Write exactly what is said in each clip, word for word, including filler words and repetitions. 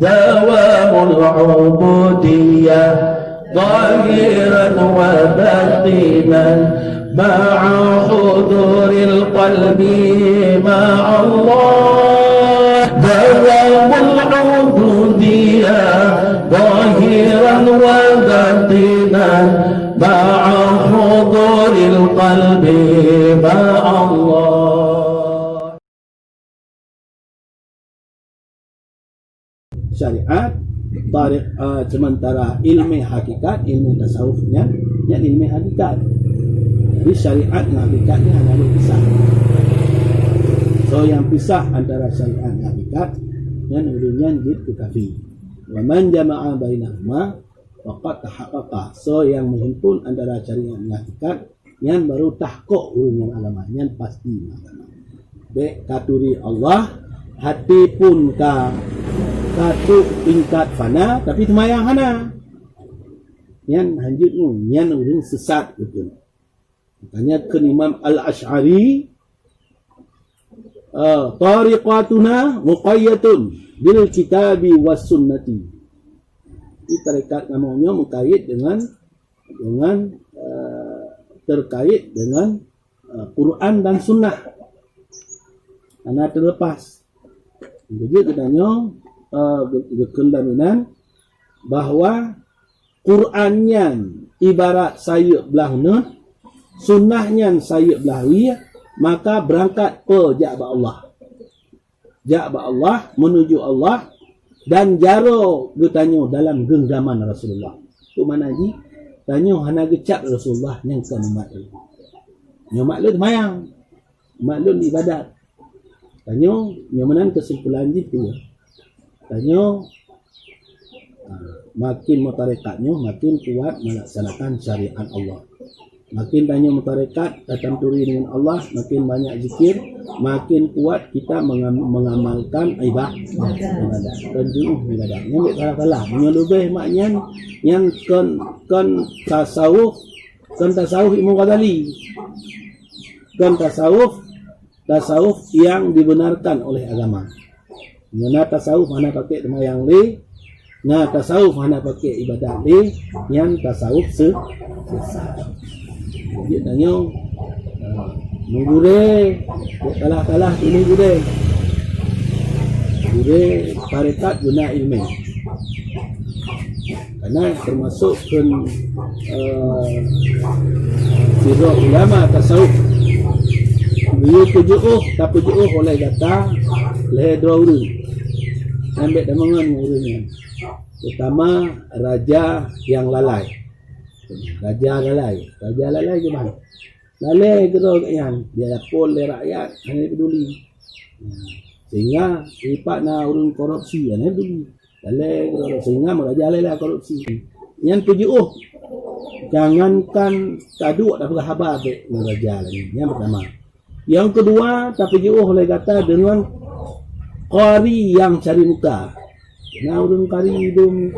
دوام العبودية ظاهرا وباطنا مع حضور القلب مع الله. دوام العبودية ظاهرا وباطنا مع حضور القلب مع الله. Syariat, tarik, ah, sementara ilmu hakikat, ilmu tasawuf nyan, nyan ilmu hakikat. Jadi syariat ngon hakikat ni hana boleh pisah. So nyang pisah antara syariat ngon hakikat, nyan ureuëng nyan jeuet keu kafé. Wa man jama'a bainahuma faqad tahaqqaqa. So nyang meuhimpun antara syariat ngon hakikat, nyan baru tahkok ureuëng nyang agama, nyan pasti agama. Bék ka turi Allah, até pun ka, ka trok tingkat fana, tapi seumayang hana. Nyan hanjeuet ngon, nyan ureuëng sesat beutôi. Makanya kheun Imam Al-Asy'ari, eh, "Tariqatuna muqayyadatun bil kitabi was sunnati." Jadi tarekat kamoe nyoe mukayét dengan, dengan, eh, terkait dengan, eh, Quran dan Sunnah. Hana terlepas. Jadi geutanyoe, eh, geu-, geukheun lom inan bahwa Quran nyan ibarat sayeuep blah uneut, sunnah nyan sayeuep blah wie, maka beurangkat peue jak bak Allah. Jak bak Allah, meunuju Allah, dan jaroe geutanyoe dalam geunggaman Rasulullah. Peue makna jih? Tanyoe hana geucap Rasulullah nyang kon umat lôn. Nyoe umat lôn seumayang, umat lôn ibadat. Tanyoe, nyoe meunan keusimpulan jih tu. Tanyoe, ah, makin meutarekat nyoe, makin kuat melaksanakan syariat Allah. Makin tanyoe meutarekat, tatanturi dengan Allah, makin banyak zikir, makin kuat kita mengam-, mengamalkan iba-, ibadat. Kon jiôh ibadat. Nyan bék salah-salah. Meunyoe leubeh mak nyan, nyan kon, kon tasawuf, kon tasawuf Imam Ghazali. Kon tasawuf, tasawuf yang dibenarkan oleh agama. Nyoe na tasawuf hana pakai seumayang lé, na tasawuf hana pakai ibadat lé, nyan tasawuf se-, sesat. Jadi tanyoe, ah, meugurée, bék salah-salah turi gurée. Gurée tarekat guna ileumèe. Karena termasuk kheun, eh, sidroe ulama tasawuf. Geuyue peujiôh, tapeujeuôh oleh gata lhèe droe ureueng. Nyan bèk tameungon ngon ureueng nyan. Terutama raja nyang lalai. Raja lalai. Raja lalai kiban? Lalai keudroe gobnyan. Dia lapor lé rakyat, hana peduli. Sehingga dipat na ureueng korupsi, hana peduli. Lalai keudroe, sehingga meuraja lalai korupsi. Nyan peujiôh. Jangankan taduek tapeugah haba bèk meuraja lagèe nyan. Nyan pertama. Nyang keudua, tapeujiôh lé gata deungon qari nyang cari muka. Na ureueng qari dum,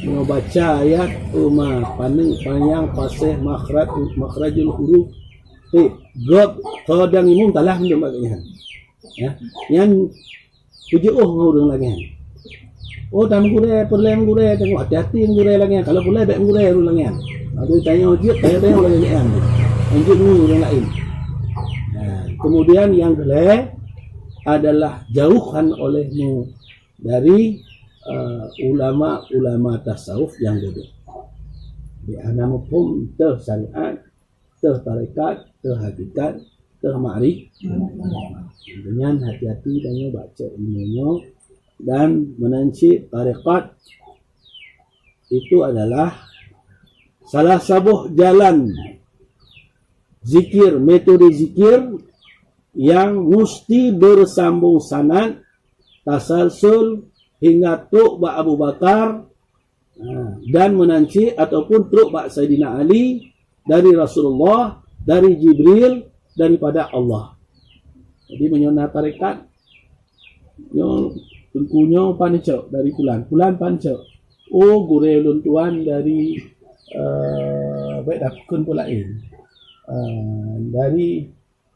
meunyoe baca ayat, uma, paneuk, panyang, faseh, makhraj, makhrajul huruf, eh, gob, qadang imum, talah dum bak nyan. Ya, nyan peujiôh ngon ureueng lagèe nyan. Oh, tameugurèe, peureulèe meugurèe, tanyoe hati-hati meugurèe lagèe nyan. Kalau peureulèe bèk meugurèe ureueng lagèe nyan. Adak tanyoe jeuet, tanyoe, tanyoe lagèe nyan. Lanjut ngon ureueng laén. Nah, kemudian nyang keulhèe adalah jauhkan olehmu dari, eh, ulama-ulama tasawuf nyang bodoh. Bèk hana muphom teuh syariat, teuh tarekat, teuh hakikat, teuh ma'ri-, ma'rifat. Dengan hati-hati tanyoe baca ilmu nyoe dan meunan cit tarekat itu adalah salah saboh jalan zikir, metode zikir yang musti bersambung sanad, tasalsul hingga trok bak Abu Bakar, Ha, dan meunan cit ataupun trok bak Saidina Ali, dari Rasulullah, dari Jibril, daripada Allah. Jadi, meunyoe na tarekat, nyoe teungku nyoe pancok dari pulan, pulan pancok. Oh, gurèe ulôn tuan dari, eh, bèk takheun peue laén. Eh, dari,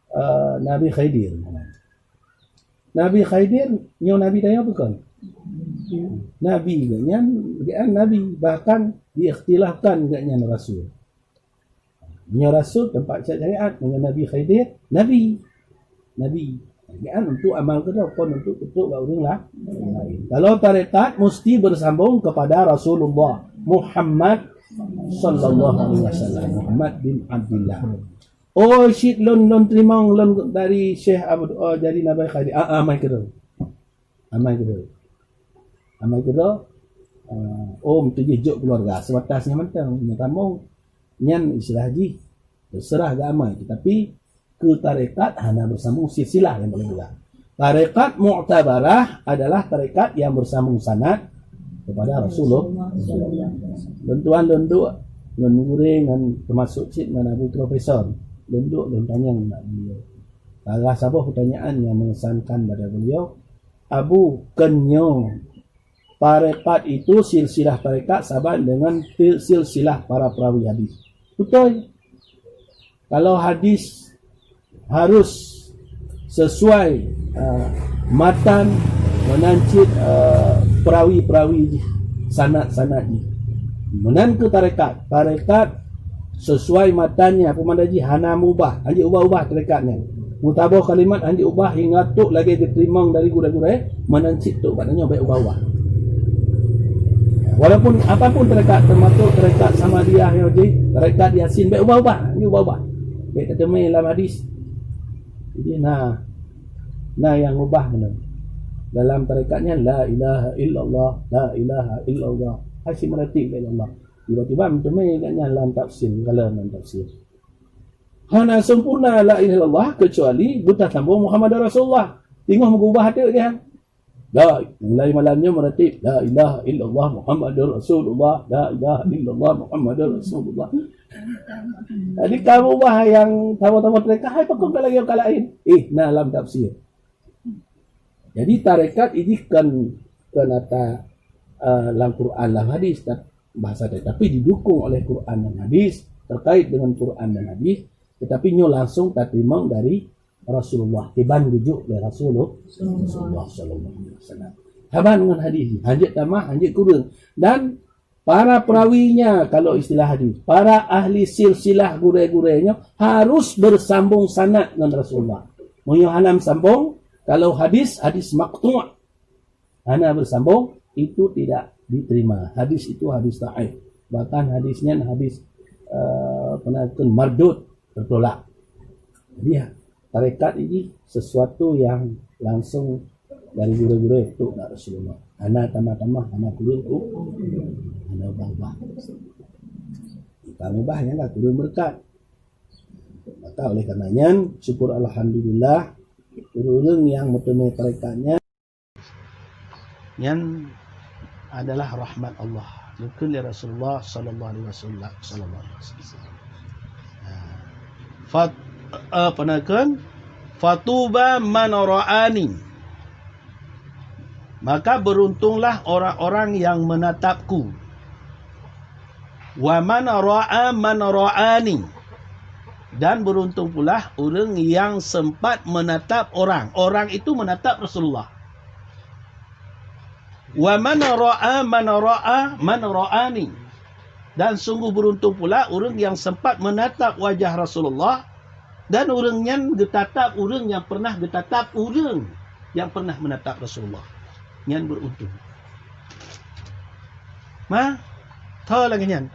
eh, Nabi Khidir. Nabi Khidir, nyoe nabi tanyoe bukon? Nabi geuh nyan, geuh nabi, bahkan diikhtilafkan geuh nyan rasul. Meunyoe rasul teumpat syariat, meunyoe Nabi Khidir, nabi. Nabi. Geuh untuk amal keudroe, kon untuk peutrok bak ureueng la-, laén. Kalau tarekat mesti bersambung kepada Rasulullah Muhammad sallallahu alaihi wasallam, Muhammad bin Abdullah. Oh, cit lôn, lôn teurimong lôn dari Syekh Abdul, oh, dari Nabi Khidir. Ah, ah, amai keudroe. Amai keudroe. Amai keudroe, ah, oh, meutuju jok keluarga, sebatas nyan mantong. Nyan tamong, nyan istilah jih, terserah geuamai. Tetapi keu tarekat hana bersambung silsilah nyang paleng beuleueh. Tarekat mu'tabarah adalah tarekat yang bersambung sanad kepada Rasulullah. Lôn tuan lôn duek, lôn gurée ngon, teumasuk cit ngon Abu Profesor. Lôn duek, lôn tanyong bak beliau. Salah saboh pertanyaan nyang mengesankan pada beliau, "Abu, kon nyoe tarekat itu silsilah tarekat saban dengan sil-, silsilah para perawi hadis?" Beutôi. Kalau hadis harus sesuai, ah, matan, meunan cit, ah, perawi-perawi jih, sanad-sanad jih. Meunan keu tarekat. Tarekat sesuai matannya, peumanda jih hana meuubah, hanjeuet ubah-ubah tarekat nyan. Meutabah kalimat hanjeuet ubah hingga trok lagée geuteurimong dari gurée-gurée, meunan cit trok bak tanyoe bék ubah-ubah. Walaupun apapun tarekat, teumasuk tarekat Samadiyah nyoe jih, tarekat Yasin, bék ubah-ubah, hanjeuet ubah-ubah. Bék tateumé lam hadis. Jadi na, na nyang ubah meunan. Dalam tarekat nyan, la ilaha illallah, la ilaha illallah. Hai si meuratéb la ilaha illallah. Tiba-tiba meuteumé geuh nyan lam tafsir, geukalon lam tafsir. Hana sempurna la ilaha illallah kecuali beutasambung Muhammadar Rasulullah. Teungoh meugeubah teuk nyan. Dah, mulai malam nyoe meuratéb, la ilaha illallah Muhammadur Rasulullah, la ilaha illallah Muhammadur Rasulullah. Jadi kamu ubah nyang sama-sama tarekat, hai pakon ka lagée ka laén. Eh, na lam tafsir. Jadi tarekat ini kan, kan ata, eh, lam Quran, lam hadis, ta-, bahasa dia, tapi didukung oleh Quran dan hadis, terkait dengan Quran dan hadis, tetapi nyoe langsung tateurimong dari Rasulullah, kiban geujok lé Rasulullah, Rasulullah sallallahu alaihi wasallam. Saban ngon hadis, hanjeuet tamah, hanjeuet kureueng. Dan para perawinya, kalau istilah hadis, para ahli silsilah gurée-gurée nyoe harus bersambung sanad ngon Rasulullah. Meunyoe hana sambung, kalau hadis, hadis maqtu', hana bersambung, itu tidak diterima. Hadis itu hadis dhaif. Bahkan hadis nyan hadis, eh, peue nan kheun mardud, tertolak. Jadi, tarekat ini sesuatu yang langsung dari gurée-gurée trok bak Rasulullah. Hana tamah-tamah, hana kureueng, hana ubah-ubah. Ka ubah nyan ka kureueng beureukat. Maka oleh karena nyan, syukur alhamdulillah, ureueng-ureueng nyang meuteumé tarekat nyan, nyan adalah rahmat Allah. Geukheun lé Rasulullah sallallahu alaihi wasallam, sallallahu alaihi wasallam. Ha. Fat-, eh, peue nan kheun? "Fatuba man ra'ani." Maka beruntunglah orang-orang yang menatapku. "Wa man ra'a man ra'ani." Dan beruntung pula ureueng yang sempat menatap orang. Orang itu menatap Rasulullah. "Wa man ra'a man ra'a man ra'ani." Dan sungguh beruntung pula ureueng yang sempat menatap wajah Rasulullah, dan ureueng nyan geutatap ureueng nyang pernah geutatap ureueng nyang pernah menatap Rasulullah. Nyan beruntung. Ma, tho lagée nyan.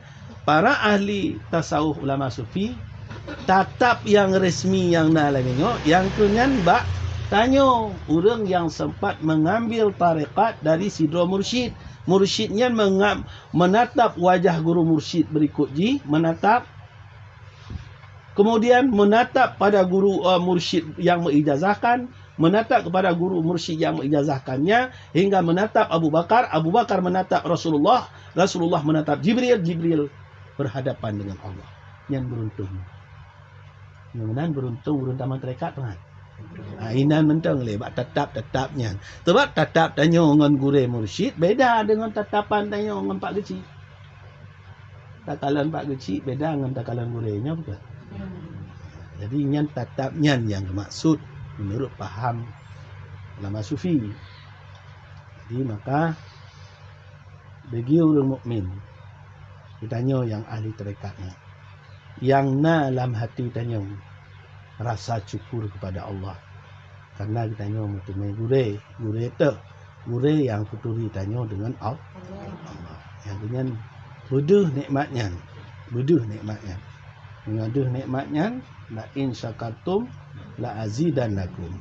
Para ahli tasawuf ulama sufi, tatap nyang resmi nyang na lagée nyoe, nyang keu nyan bak tanyoe ureueng nyang sempat mengambil tarekat dari sidroe mursyid. Mursyid nyan menga-, menatap wajah guru mursyid berikut jih, menatap, kemudian menatap pada guru, eh, mursyid yang mengijazahkan, menatap kepada guru mursyid yang mengijazahkannya, hingga menatap Abu Bakar, Abu Bakar menatap Rasulullah, Rasulullah menatap Jibril, Jibril berhadapan dengan Allah. Nyan beruntung. Nyan meunan beruntung ureueng tamong tarekat, teuma. Ha, inan mantong lé bak tatap-tatap nyan. Sebab tatap tanyoe ngon gurée mursyid beda deungon tatapan tanyoe ngon Pak Geuchik. Takalon Pak Geuchik beda ngon takalon gurée nyoe, beutôi? Jadi nyan tatap nyan nyang geumaksud menurut paham ulama sufi. Jadi maka Bagi ureuëng mukmin, geutanyoe nyang ahli tarekat nyan, nyang na lam hati tanyoe rasa syukur kepada Allah. Karena geutanyoe meuteumé gurée, gurée teuh, gurée nyang peuturi tanyoe deungon Al-, Allah. Nyang keunyan beudeuh nikmat nyan, beudeuh nikmat nyan. Meunyoe deuh nikmat nyan, "La in syakartum la azidannakum,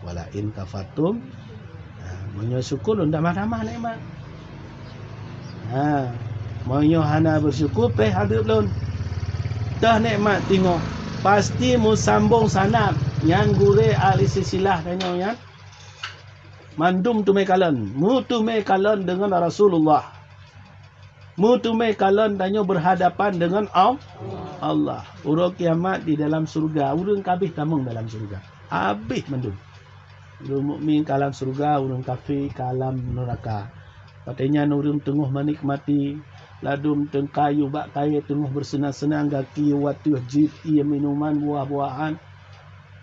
wa la in kafartum," ha, meunyoe syukur lôn tamah-tamah nikmat. Ha, meunyoe hana beusyukur, péh adeueb lôn. Teuh nikmat teungoh, pasti meusambong sanad nyang gurée ahli silsilah tanyoe nyan. Mandum teumé kalon, meuteumé kalon deungon Rasulullah. Meuteumé kalon tanyoe berhadapan dengan Al-, Allah. Uroe kiamat di dalam syurga, ureuëng kabéh tamong dalam syurga. Habéh mandum. Ureuëng mukmin ka lam syurga, ureuëng kafé ka lam neuraka. Watée nyan ureuëng teungoh menikmati, ladum teungkayu bak kayée teungoh beuseunang-seunang, gaki watée jeuet ié minuman buah-buahan,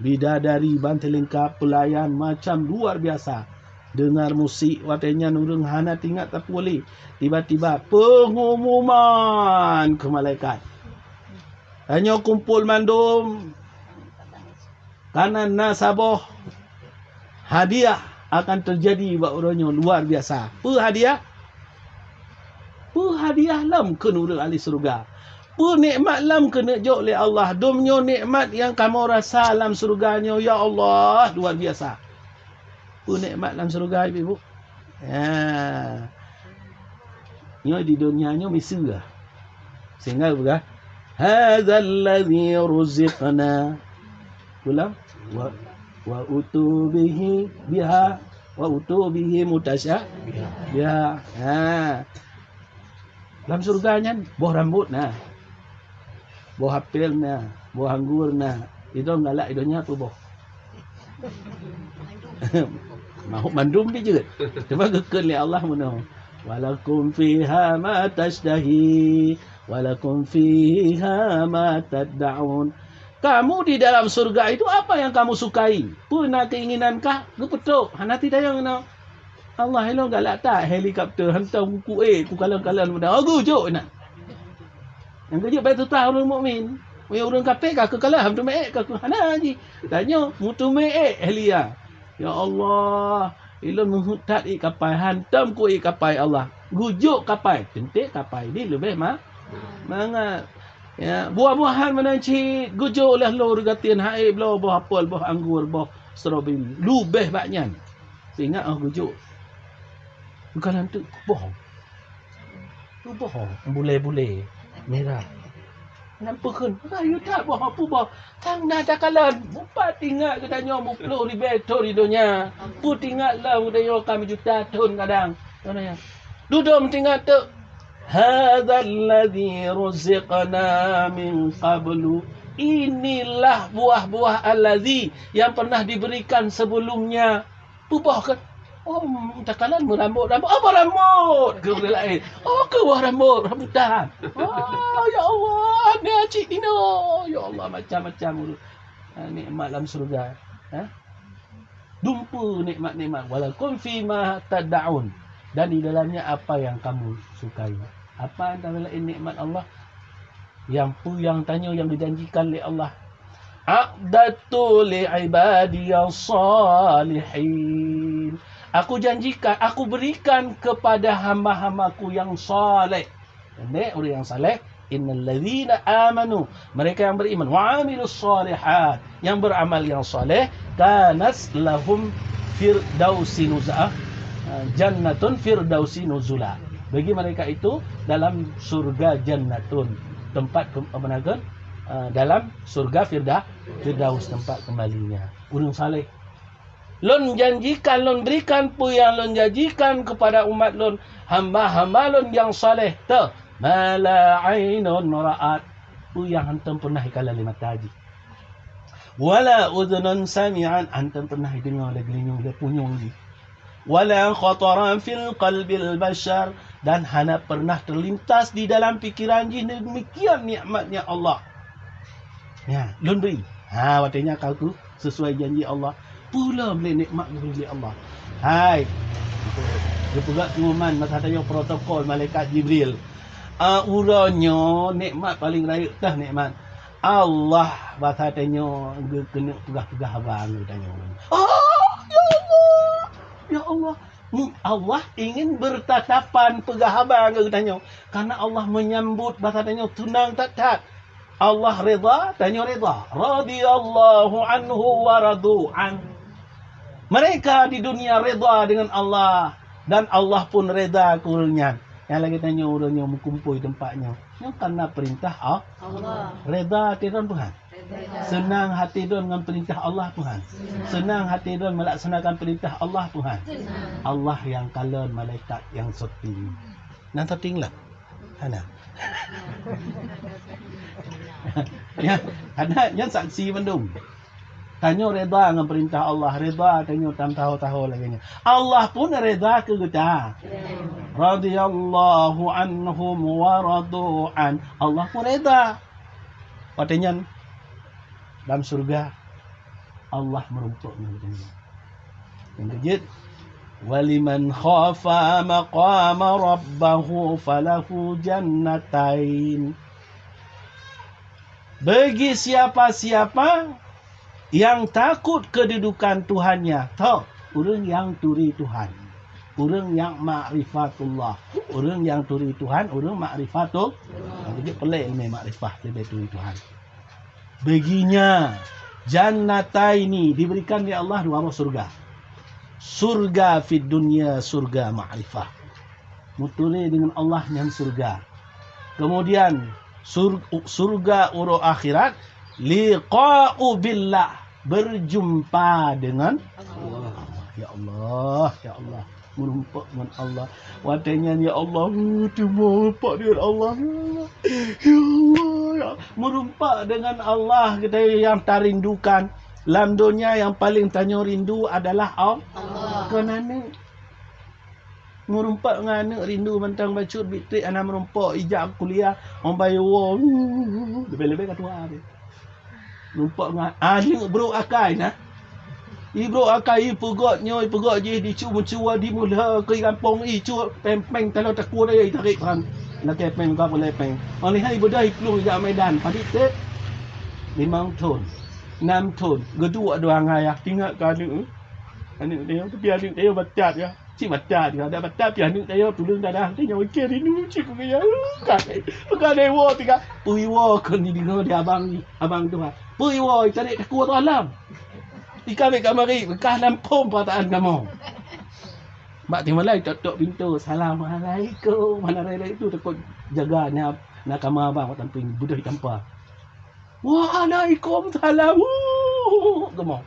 bidadari ban teulengkap, peulayan macam luar biasa. Deungar musik, watée nyan ureuëng hana teuingat sapeue lé. Tiba-tiba pengumuman keu malaikat. Tanyoe kumpul mandum, karena na saboh hadiah akan teujadi bak uroe nyoe luar biasa. Peue hadiah? Peue hadiah lom keu ureuëng ahli syurga? Peue nikmat lom keuneuk jok lé Allah? Dum nyoe nikmat nyang kamoe rasa lam syurga nyoe, ya Allah, luar biasa. Peue nikmat lam syurga, Ibu? Ha. Nyoe di donya nyoe miseue. Sehingga peugah, "Hadzal ladzi ruziqna." Ulang. "Wa, wa utu bihi biha, wa utu bihi mutasya-, biha." Ha. Lam syurga nyan boh rambot na. Boh apel na, boh anggur na. Idong galak idonya peue boh? Mahuk mandum pih jeuet. Cuma geukheun lé Allah meunoe, "Walakum fiha ma tashtahi, walakum fiha ma tad'un." Kamu di dalam surga itu apa yang kamu sukai? Peue na keinginan kah? Geupeutrok, hana titanyong inoe. Allah ilong galak that helikopter hantom kuku ék, kukalon-kalon muda. Oh, geujok inan. Nyang geujok bak tutah ureuëng mukmin. Meunyoe ureuëng kafé ka keukalon, hantom ék ka keu hana jih. Tanyoe meuteumé ék helia. Ya Allah, ilôn meuheuet that ék kapai, hantom ku ék kapai Allah. Geujok kapai, teuntée kapai di leubeh ma-, mangat. Ya, buah-buahan meunan cit geujok lé lôn geutanyoe, hai bloe boh apel, boh anggur, boh stroberi. Leubeh bak nyan. Teuingat oh geujok. Bukan lantuk boh. Tu boh bulée-bulée mirah. Nyan peukheun, rayeuk that boh, peue boh. Tang na takalon, mupat ingat geutanyoe muploh ribée thon di donya. Peue ingat lom geutanyoe ka meujuta thon kadang. Dudoe meutingat teuk. Hadzal ladzi ruziqna min qablu. Inilah buah-buah alladzi yang pernah diberikan sebelumnya. Peuboh keu, oh, takalon meurambot-rambot. Oh, meurambot keu ureuëng laén. Oh, keu boh rambot, rambutan. Oh, ya Allah, na cit inoe. Ya Allah, macam-macam ureuëng. Ha, nikmat lam syurga. Ha? Dumpeue nikmat-nikmat. Walakum fima tad'un. Dan di dalamnya apa yang kamu sukai. Apa antara lain nikmat Allah? Nyang peue nyang tanyoe nyang geujanjikan lé Allah? A'dadtu li ibadiyas salihin. Aku janjikan, aku berikan kepada hamba-hambaku yang saleh. Pendek, ureuëng yang saleh. Innal ladzina amanu, mereka yang beriman, wa amilus salihat, yang beramal yang saleh, kanat lahum firdausi nuzula, jannatun firdausi nuzula. Bagi mereka itu dalam surga jannatun, tempat ke-, apa nama, eh, dalam surga Firda-, Firdaus tempat kembalinya. Ureuëng saleh. Lôn janjikan, lôn berikan peue nyang lôn janjikan kepada umat lôn, hamba-hamba lôn nyang saleh, teuh, ma la ainun ra'at, peue nyang hantom pernah ikalon lé mata jih. Wala udhunun sami'at, hantom pernah ideungoe lé geulinyueng, lé punyueng jih. Wala khatara fil qalbil bashar, dan hana pernah terlintas di dalam pikiran jih demikian nikmatnya Allah. Ya, lôn bri. Ha, watée nyan ka ku sesuai janji Allah. Peue lom lé nikmat geubri lé Allah. Hai. Geupeugah pengumuman masa tanyoe protokol malaikat Jibril. Ah, uroe nyoe nikmat paling rayeuk teuh nikmat. Allah basa tanyoe geukeuneuk peugah-peugah haba ngon tanyoe. Ah, ya Allah. Ya Allah. Mu-, Allah ingin bertatapan peugah haba ngon tanyoe. Karena Allah menyambut basa tanyoe tunang that-that. Allah reda, tanyoe reda. Radhiyallahu anhu wa radu an. Mereka di dunia reda dengan Allah dan Allah pun reda keu ureuëng nyan. Nyang lagée tanyoe ureuëng nyang meukumpôi teumpat nyoe. Nyoe karena perintah Allah. Allah. Reda hati droen Tuhan. Reda. Senang hati droen ngon perintah Allah Tuhan. Senang. Senang hati droen melaksanakan perintah Allah Tuhan. Senang. Allah yang kalon malaikat yang syuting. Nang syuting lah. Hana. Ya, hana, nyan saksi mandum. Tanyoe reda ngon perintah Allah, reda tanyoe tam taho-taho lagée nyan. Allah pun reda keu geuta. Radhiyallahu anhum wa radu an. Allah pun reda. Watée nyan dalam syurga Allah meurumpok ngon geutanyoe. Nyang keujeuet, "Waliman khafa maqama rabbahu falahu jannatain." Bagi siapa-siapa yang takut kedudukan Tuhannya, toh, ureuëng nyang turi Tuhan, ureuëng nyang makrifatullah, ureuëng nyang turi Tuhan, ureuëng makrifatul-, jadi peulée ilmu makrifah leubeh turi Tuhan. Baginya, jannataini, diberikan oleh Allah dua boh surga. Surga fid dunya, surga makrifah. Muturi dengan Allah nyan surga. Kemudian sur-, surga uroe akhirat, liqa'u billah, berjumpa dengan Allah. Ya Allah, ya Allah. Meurumpok ngon Allah. Watée nyan, ya Allah, teuma meurumpok dengan Allah. Ya Allah, ya. Meurumpok dengan Allah kita yang tarindukan. Lam donya yang paling tanyoe rindu adalah Al-, Allah. Kon aneuk. Meurumpok ngon aneuk rindu mantong bacut bitek hana meurumpok ijak kuliah, ombai woe. Leubeh-leubeh ka tuha. Lumpok ngon aneuk brok akai na. I brok akai i peugöt nyoe, i peugöt jih, di cu meucue, di meulhö keu i gampông, i cu péng-péng taloe takue daya i tarék pran. Lakée péng ka peureulée péng. Óh lheueh nyan i beudôh i plueng i jak Medan, padit teuk? Limong thon, nam thon, geuduek dua ngon ayah, tingat keu aneuk. Aneuk nyoe, tapi aneuk nyoe batat ya. Cit batat ka, dak batat pih aneuk tanyoe tuleueng dadah, tanyoe iké rindu cit keu gaya. Bukan, bukan dewa tiga. Pui wo kon dideungoe di abang, abang tuha. Pui wo itarek takue tu alam. Ika bek kamari, bekah lam phom perataan kamoe. Bak timalai tok-tok pintoe, "Assalamualaikum." Mana raya itu takut jaga na, na kama abang bak tamping, beudôh itampa. "Waalaikumsalam." Wuh, geumong.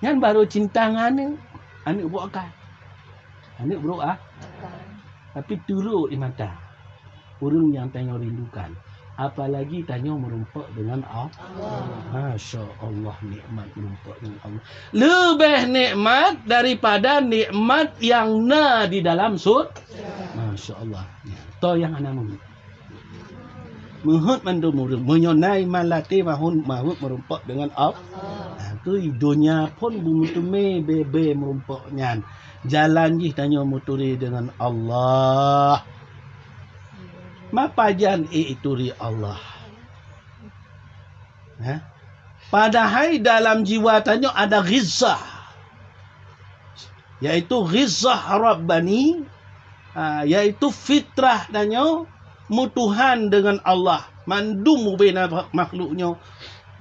Nyan baru cinta ngon aneuk. Aneuk brok akai. Aneuk brok ah. Tapi turot di mata ureueng nyang tanyoe rindukan. Apalagi tanyoe meurumpok dengan Allah. Masya Allah, nikmat meurumpok dengan Allah. Leubeh nikmat daripada nikmat nyang na di dalam sur-, Masya Allah. To nyang hana meurumpok. Meuheuet mandum ureueng. Meunyoe na iman lam até, mahun, mahut meurumpok deungon Allah. Nah, keu donya phon beumeuteumé bée-bée meurumpok nyan. Jalan jih tanyoe meuturi deungon Allah. Mapa jan ék ituri Allah? Hah? Padahai dalam jiwa tanyoe ada ghizah. Yaitu ghizah Rabbani, ha, yaitu fitrah tanyoe meutuhan deungon Allah. Mandum ubena makhluk nyoe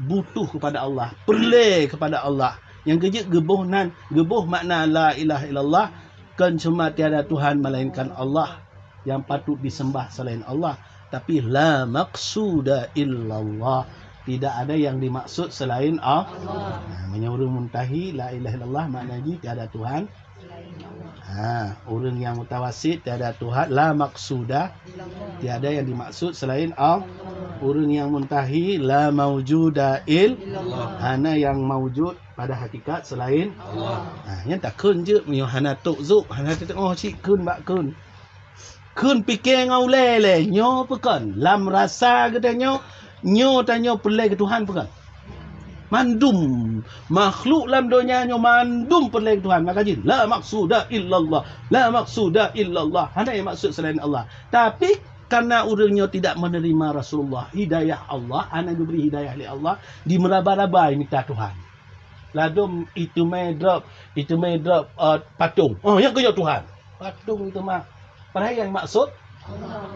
butuh kepada Allah, peureulée kepada Allah. Nyang keujeuet geuboh nan, geuboh makna la ilaha illallah, kon cuma tiada Tuhan melainkan Allah yang patut disembah selain Allah, tapi la maqsuda illallah, tidak ada yang dimaksud selain Allah. Nah, meunyoe ureueng muntahi la ilaha illallah, makna jih tiada Tuhan. Ha, ureueng nyang mutawasit tiada Tuhan, la maqsuda, tiada yang dimaksud selain Allah. Ureueng nyang muntahi la maujuda illallah, hana yang maujud pada hakikat selain Allah. Ha, nyan takheun jeuet meunyoe hana tok zub, hana teuteungoh cit kheun bak kheun. Kheun pike ngon ulée lé, nyoe peukon. Lam rasa geutanyoe, nyoe tanyoe peureulée keu Tuhan peukon. Mandum makhluk lam donya nyoe mandum peureulée Tuhan. Maka jih, "La maqsuda illallah, la maqsuda illallah." Hana maksud selain Allah. Tapi karena ureuëng nyoe tidak menerima Rasulullah, hidayah Allah, hana geubri hidayah lé Allah, dimeuraba-raba mita Tuhan. Ladom iteumé drob, iteumé drob, eh, patong. Oh, nyang keuh nyoe Tuhan. Patong iteumé. Padahai nyang maksud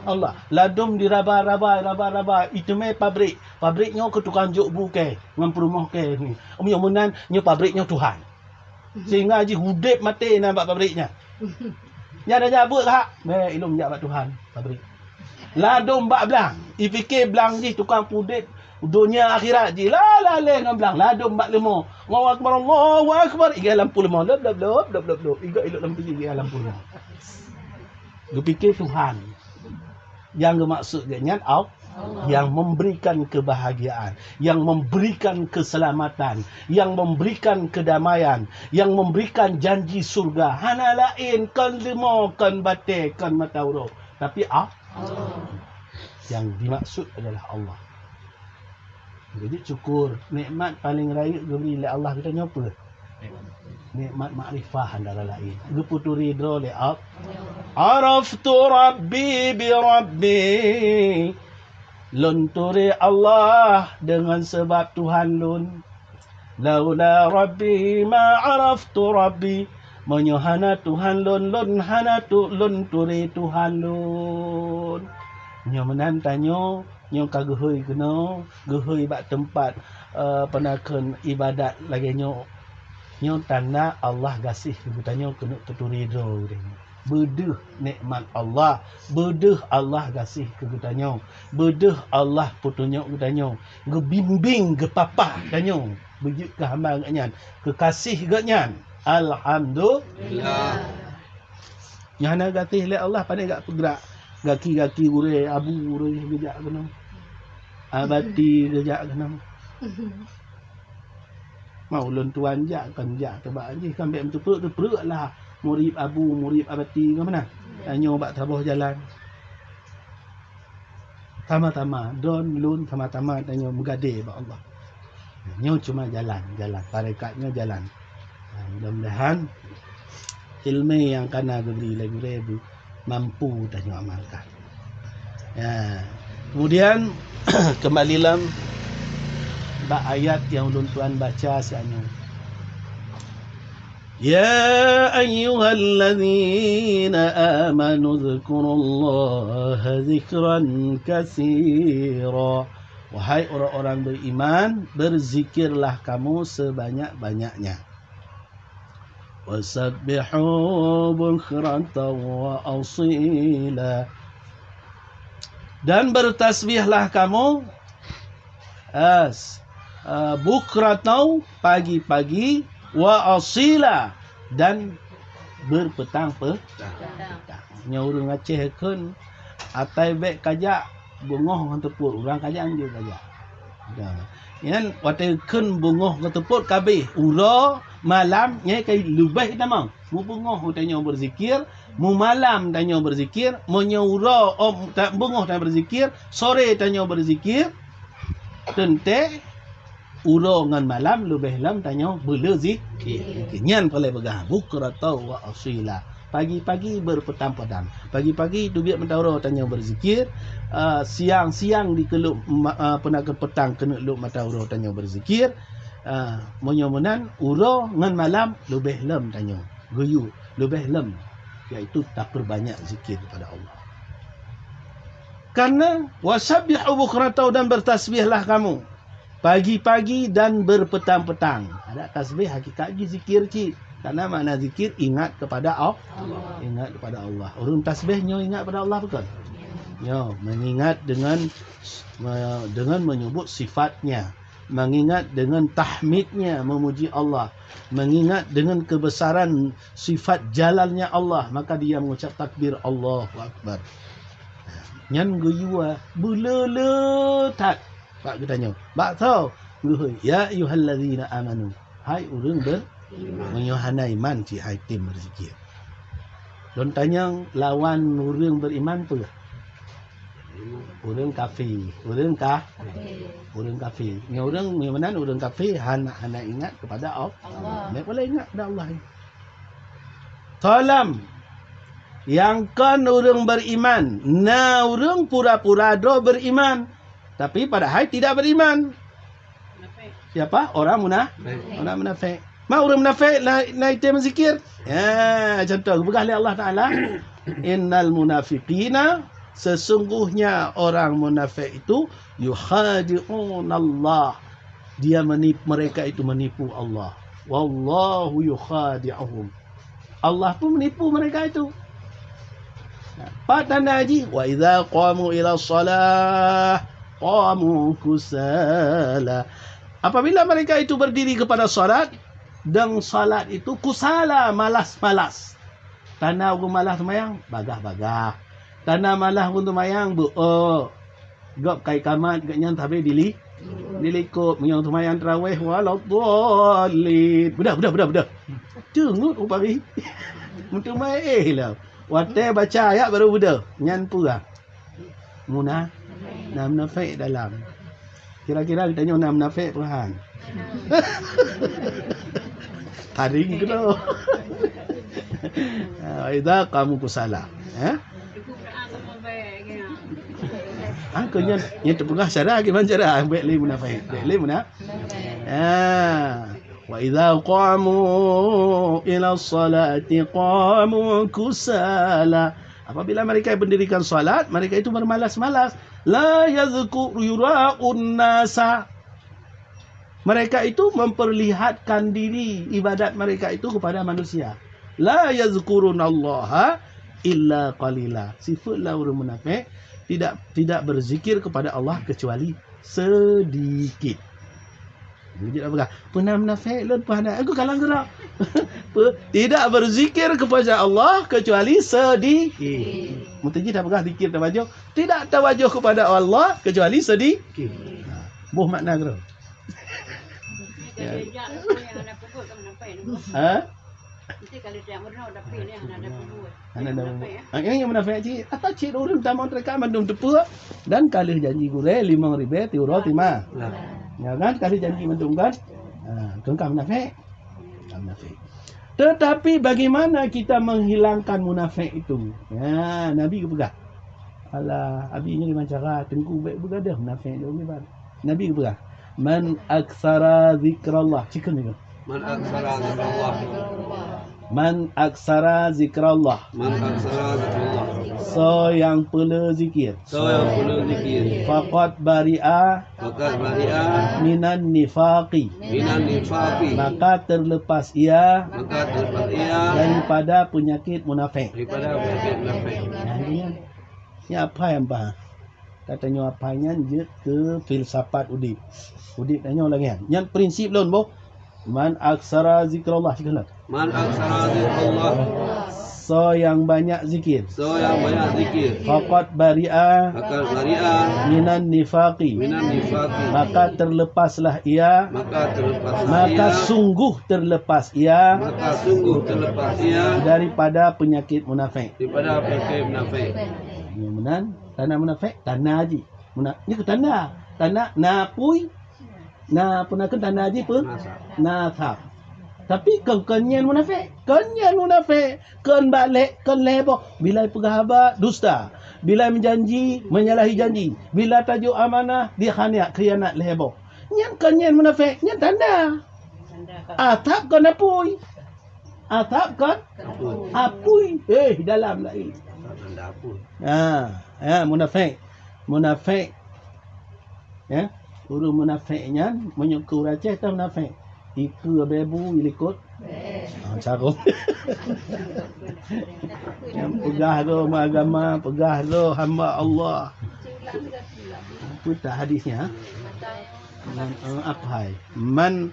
Allah. Ladom diraba-raba, raba-raba, iteumé pabrik. Pabrik nyoe keu tukang jok bu kée ngon peurumoh kée ni. Meunyoe meunan, nyoe pabrik nyoe Tuhan. Sehingga jih udeb maté na bak pabrik nyan. Nyan dah nyabut hak, bèk ilôn jak bak Tuhan pabrik. Ladom bak blang, ipike blang jih tukang pudeb donya akhirat jih. La lalé ngon blang, ladom bak leumo. Allahu akbar, Allahu akbar. Igai lampu leumo. Lop, lop, lop, lop, lop, lop. Igai ilok lampu jih, igai lampu leumo. Geupike Tuhan. Nyang geumaksud geuh nyan Allah, yang memberikan kebahagiaan, yang memberikan keselamatan, yang memberikan kedamaian, yang memberikan janji surga. Hana laén, kon leumo, kon batée, kon mata uroe, tapi Allah. Yang dimaksud adalah Allah. Jadi syukur, nikmat paling rayeuk geubri lé Allah geutanyoe peue? Nikmat makrifah antara lain. Geupeuturi droe lé Allah. Araftu Rabbi bi Rabbi. Lôn turi Allah deungon sabab Tuhan lôn. Laula Rabbi ma araftu Rabbi. Meunyoe hana Tuhan lôn, lôn hana tu, lôn turi Tuhan lôn. Nyoe meunan tanyoe, nyoe ka geuhôi keunoe, geuhôi bak teumpat, eh, peue nakheun ibadat lagée nyoe. Nyoe tanda Allah gaséh keu geutanyoe keuneuk teuturi droe geutanyoe. Beudeuh nikmat Allah, beudeuh Allah gaséh keu geutanyoe, beudeuh Allah peutunyok geutanyoe, geubimbéng, geupapah tanyoe beujeuet keu hamba Gobnyan, keu gaséh Gobnyan. Alhamdulillah. Nyang hana gaséh lé Allah, pane jak peugrak gaki-gaki gurée, abu gurée geujak keunoe. Abati geujak keunoe. Ma ulôn tuan jak, kon jak teubak jih, kan bèk meuteupeue-teupeue lah murit abu, murit abati ka meunan. Tanyoe bak saboh jalan. Sama-sama, droen lôn sama-sama tanyoe meugadée bak Allah. Nyoe cuma jalan, jalan. Tarekat nyoe jalan. Ha, mudah-mudahan ileumèe nyang ka na geubri lé gurée bu-, mampu tanyoe amalkan. Ya. Kemudian, kembali lom bak ayat nyang ulôn tuan baca siat nyoe. Ya ayyuhalladzina amanu dzkurullaha dzikran katsira. Wahai orang-orang beriman, berzikirlah kamu sebanyak-banyaknya. Wasabbihu bukratan wa asila. Dan bertasbihlah kamu, as, eh, bukratan, pagi-pagi, wa asila, dan berpetang pe-, petang. Nyoe ureueng Aceh kheun, atai bèk kajak, beungoh ngon teupot, urang kajak ngon kajak. Nah, nyan watèe kheun beungoh ngon teupot ka abéh, uroe, malam, nyan ka leubeh tamong. Mubeungoh tanyoe beuzikir, mumalam tanyoe beuzikir, meunyoe uroe, oh, ta-, beungoh tanyoe beuzikir, sore tanyoe beuzikir, teuntèe uroe ngon malam leubeh lom tanyoe beuleuzi-, nyan paléng peugah, bukratan wa asila. Pagi-pagi berpetang-petang. Pagi-pagi teubiet mata uroe tanyoe beuzikir, ah, siang-siang dikeulok ma-, ah, peue nakheun petang keuneuk lok mata uroe tanyoe beuzikir. Ah, meunyoe meunan, uroe ngon malam leubeh lom tanyoe geuyue, leubeh lom, yaitu tapeurbanyak zikir kepada Allah. Karena, "Wasabbihu bukratan," dan bertasbihlah kamu pagi-pagi dan berpetang-petang. Adak tasbih hakikat jih zikir cit. Karena makna zikir ingat kepada Al-, ingat kepada Allah. Ureueng tasbih nyoe ingat kepada Allah bukan? Nyoe, mengingat dengan, me-, dengan menyebut sifat-Nya. Mengingat dengan tahmid-Nya, memuji Allah. Mengingat dengan kebesaran sifat jalalnya Allah, maka dia mengucap takbir, Allahu Akbar. Nyan geuyue beuleu-leu that bak geutanyoe. Bak soe? Geuhôi, "Ya ayyuhallazina amanu." Hai ureueng ber-, meunyoe hana iman cit hai tem beuzikir. Lôn tanyong, lawan ureueng beriman peue? Ureuëng kafé, ureuëng ka, ureuëng kafé. Nyoe ureuëng meunan ureuëng kafé hana, hana ingat kepada Allah. Dia boleh ingat kepada Allah. Tolong, nyang kon ureuëng beriman, na ureuëng pura-pura droe beriman, tapi padahai tidak beriman. Siapa? Orang muna-, orang munafik. Ma ureuëng munafik na, na item zikir. Ya, contoh geupeugah lé Allah Taala, "Innal munafiqina, sesungguhnya orang munafik itu, yukhadi'unallah." Dia menip-, mereka itu menipu Allah. "Wallahu yukhadi'uhum." Allah pun menipu mereka itu. Pat tanda jih, "Wa idza qamu ila shalah, qamu kusala." Apabila mereka itu berdiri kepada salat, dan salat itu kusala, malas-malas. Tanda ureuëng malas seumayang, bagah-bagah. Tanda malas ureuëng seumayang, beu-, Gob ka ikamat, gobnyan sabe dili-, dilikot. Meunyoe seumayang tarawih, waladdallin. Beudôh, beudôh, beudôh, beudôh. Teungeut rupari. Meuteumé éh lom. Watée baca ayat baru beudôh. Nyan peue? Muna-, na munafik dalam. Kira-kira geutanyoe na munafik peue han? Taring keudroe. Ha, idza qamu kusala. Ha? Ah, keu nyan, nyan teupeugah cara, kiban cara? Bék lé munafik. Bék lé muna-, ah. "Wa idza qamu ila shalati qamu kusala." Apabila mereka mendirikan salat, mereka itu bermalas-malas. "La yadhkuru yura'un nasa." Mereka itu memperlihatkan diri ibadat mereka itu kepada manusia. "La yadhkurunallaha illa qalila." Sifeuet lah ureuëng munafik, tidak, tidak berzikir kepada Allah kecuali sedikit. Jeuet peugah, "Peue na munafik lôn peue hana?" Aku kalang geura. Pe-, tidak berzikir kepada Allah kecuali sedikit. Meuteujih tapeugah zikir tawajoh, tidak tawajoh kepada Allah kecuali sedikit. Ha, boh makna keudroe. Ya. Ha? Hana ada. Ah, ini yang munafik cit. Atau cit ureuëng tamong teuka mandum teupeu dan ka lheueh janji gurée limong ribée tiuroe tima. Ya kan? Ka lheueh janji mandum kan? Ha, keu ka munafik. Ka munafik. Tetapi bagaimana kita menghilangkan munafik itu? Ya, Nabi geupeugah. Alah, abi nyoe kiban cara, Teungku bék beugadoh munafik di ureuëng iban. Nabi geupeugah, "Man aktsara zikrallah." Cikheun nyoe. Man aktsara zikrallah. Man aktsara zikrallah. Man aktsara zikrallah. Soe nyang peuleu zikir. Soe nyang peuleu zikir. Faqad bari'a. Faqad bari'a. Minan nifaqi. Minan nifaqi. Maka terlepas ia. Maka terlepas ia. Daripada penyakit munafik. Daripada penyakit munafik. Nah, ini kan. Nyan apa nyang bah? Ka tanyoe apa nyan jeuet keu filsafat udeb. Udeb tanyoe lagée nyan. Nyan prinsip lôn boh. Man aktsara zikrallah, cikheun lom. Man aktsara zikrallah. Soe nyang banyak zikir. Soe nyang banyak zikir. Faqad bari'a. Faqad bari'a. Minan nifaqi. Minan nifaqi. Maka terlepaslah ia. Maka terlepaslah ia. Maka sungguh terlepas ia. Maka sungguh terlepas ia. Daripada penyakit munafik. Daripada penyakit munafik. Nyoe meunan, tanda munafik, tanda jih. Muna-, nyoe keu tanda. Tanda na apui, na peue nakeuh tanda jih peue? Na asab. Na asab. Tapi kon, kon nyan munafik. Kon nyan munafik. Kon bak lhée, kon lhée boh. Bila peugah haba, dusta. Bila meujanji, menyalahi janji. Bila tajok amanah, dikhianat, khianat lhée boh. Nyan kon nyan munafik, nyan tanda. Asab kon apui. Asab kon? Apui. Apui. Eh, dalam laén. Tanda apui. Ha, ha, munafik. Munafik. Ya, ureuëng munafik nyan, meunyoe keu ureuëng Aceh teuh munafik. Ikeue abée bu ilikot. Ah, sarong. Nyan peugah droe meuagama, peugah droe hamba Allah. Peue teuh hadisnya? Man, eh, apa hai? Man,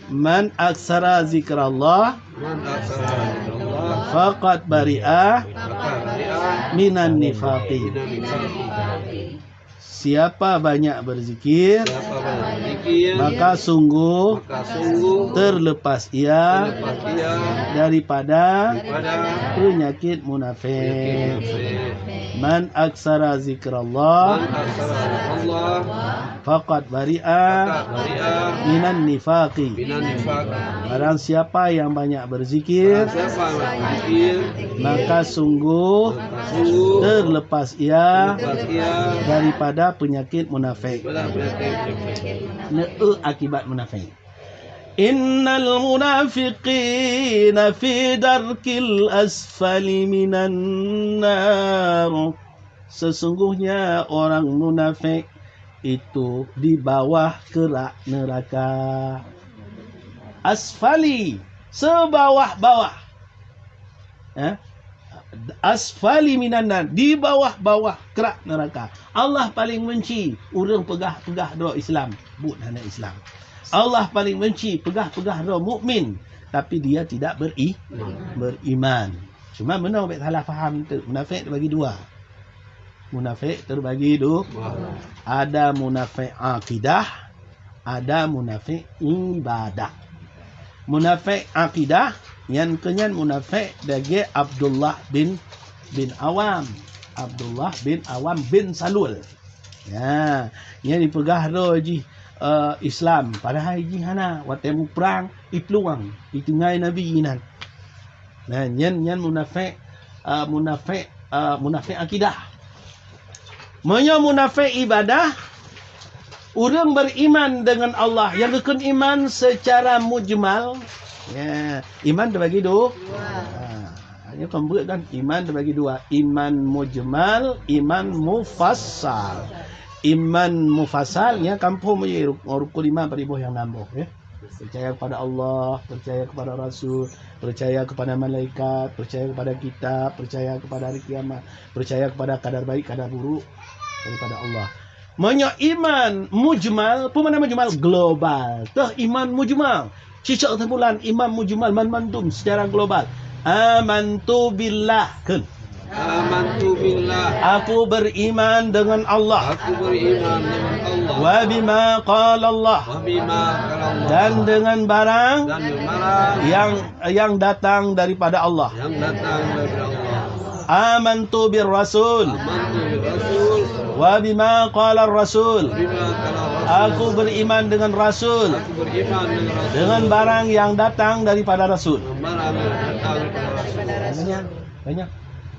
man aktsara zikrallah, Man aktsara zikrallah, faqad bari'a, faqad bari'a, minan nifaqi. Minan nifaqi. Siapa banyak berzikir, Siapa banyak Maka sungguh, maka sungguh terlepas ia, terlepas ia daripada, daripada penyakit munafik. Penyakit munafik. Man aksara zikrallah, man aksara zikrallah, faqad bari'a, faqad bari'a, minan nifaqi. Minan nifaqi. Barang siapa yang banyak berzikir, barang siapa yang banyak berzikir, maka sungguh, maka sungguh terlepas ia, terlepas ia daripada penyakit munafik. Daripada penyakit munafik. Neu akibat munafik. Innal munafiqina fi darkil asfali minan nar. Sesungguhnya orang munafik itu di bawah kerak neraka. Asfali, sebawah-bawah. Eh? Asfali minan nar, di bawah-bawah kerak neraka. Allah paling benci ureuëng peugah-peugah droe Islam, buet hana Islam. Allah paling benci peugah-peugah droe mukmin, tapi dia tidak beri-, beriman. Cuma meunoe bék salah faham tu, munafik teubagi dua. Munafik teubagi du-, ada munafik akidah, ada munafik ibadah. Munafik akidah, nyan keunyan munafik lagée Abdullah bin, bin Awam. Abdullah bin Awam bin Salul. Ya, nyan jipeugah droe jih, eh, Islam, padahai jih hana. Watée muprang, iplueng, itinggai Nabi inan. Nah, nyan, nyan munafik, eh, munafik, eh, munafik akidah. Meunyoe munafik ibadah, ureuëng beriman dengan Allah, nyang geukheun iman secara mujmal, ya, iman teubagi du-, dua. Ha, nyoe kan beuet kan, iman teubagi dua, iman mujmal, iman mufassal. Iman mufassal, nyan kamoe meuyue ruk-, rukun iman padum boh nyang nam boh, ya. Percaya kepada Allah, percaya kepada Rasul, percaya kepada malaikat, percaya kepada kitab, percaya kepada hari kiamat, percaya kepada kadar baik, kadar buruk daripada Allah. Meunyoe iman mujmal, peue makna mujmal? Global. Teuh iman mujmal. Cicok simpulan iman mujmal, man mandum secara global. Amantu billah. Kheun. Amantu billah. Aku beriman dengan Allah. Aku beriman dengan Allah. Wa bima qala Allah. Wa bima qala Allah. Dan dengan barang, dan dengan barang, yang, yang datang daripada Allah. Yang datang daripada Allah. Amantu bir rasul. Amantu bir rasul. Wa bima qala rasul. Bima qala rasul. Aku beriman dengan rasul. Aku beriman dengan rasul. Dengan barang yang datang daripada rasul. Barang yang datang daripada rasul. Banyak.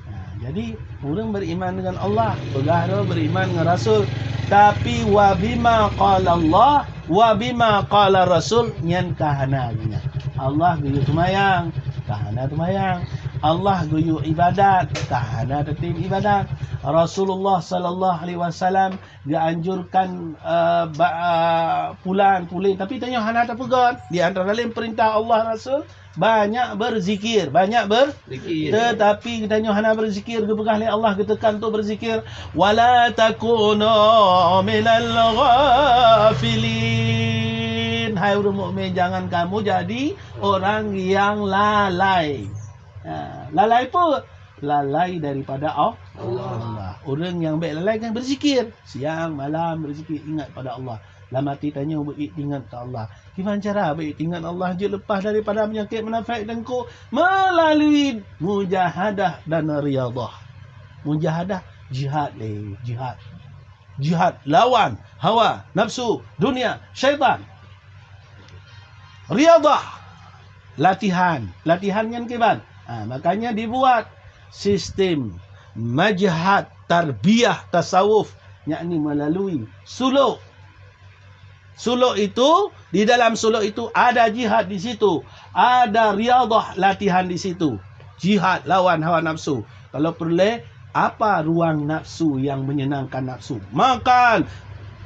Nah, jadi, ureuëng beriman dengan Allah, peugah droe beriman dengan Rasul. Tapi, wa bima qala Allah, wa bima qala Rasul, nyan ka hana geuh nyan. Allah geuyue seumayang, ka hana seumayang. Allah geuyue ibadat, ka hana tatem ibadat. Rasulullah sallallahu alaihi wasallam geuanjurkan, eh, ba-, eh, pulan, pulen, tapi tanyoe hana tapeugét. Di antara laén peurintah Allah Rasul, banyak berzikir, banyak ber-, zikir. Tetapi geutanyoe hana berzikir, geupeugah lé Allah geuteukan untuk berzikir, "Wala takunu minal ghafilin." Hai ureuëng mukmin, jangan kamu jadi orang yang lalai. Ha, lalai peue? Lalai daripada Al-, Allah. Allah. Ureuëng nyang bék lalai kan berzikir. Siang, malam berzikir, ingat pada Allah. Lam até tanyoe beuingat keu Allah. Kiban cara beuingat Allah jeuet leupah daripada peunyakét munafék teungku? Meulalu mujahadah dan riyadah. Mujahadah, jihad lé, jihad. Jihad lawan hawa nafsu, dunia, syaitan. Riyadah, latihan. Latihan nyan kiban? Ha, makanya dibuat sistem majhad tarbiyah tasawuf, yakni melalui suluk. Suluk itu, di dalam suluk itu ada jihad di situ, ada riyadah latihan di situ. Jihad lawan hawa nafsu. Kalau peureulée, apa ruang nafsu yang menyenangkan nafsu? Makan,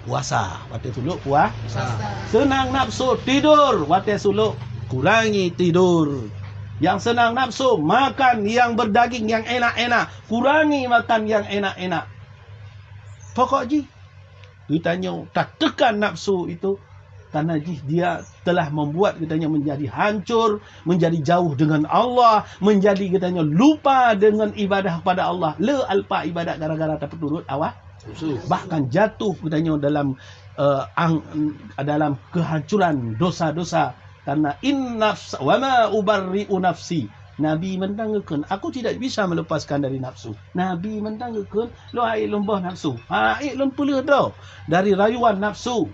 puasa. Watée suluk puah-, puasa. Seunang nafsu tidur. Watée suluk, kurangi tidur. Nyang seunang nafsu makan nyang berdaging, nyang enak-enak. Kurangi makan nyang enak-enak. Pokok jih, geutanyoe tateukan nafsu itu, Karena jih dia telah membuat geutanyoe menjadi hancur, menjadi jauh dengan Allah, menjadi geutanyoe lupa dengan ibadah kepada Allah. Le alpa ibadat gara-gara tapeuturot hawa. Nafsu. Bahkan jatuh geutanyoe dalam, eh, ang-, dalam kehancuran dosa-dosa. Karena in nafs-, wa ma ubarri'u nafsi. Nabi mantong geukheun, "Aku tidak bisa melepaskan dari nafsu." Nabi mantong geukheun, "Lôn hana ék lôn boh nafsu. Hana ék lôn peuleueh droe dari rayuan nafsu."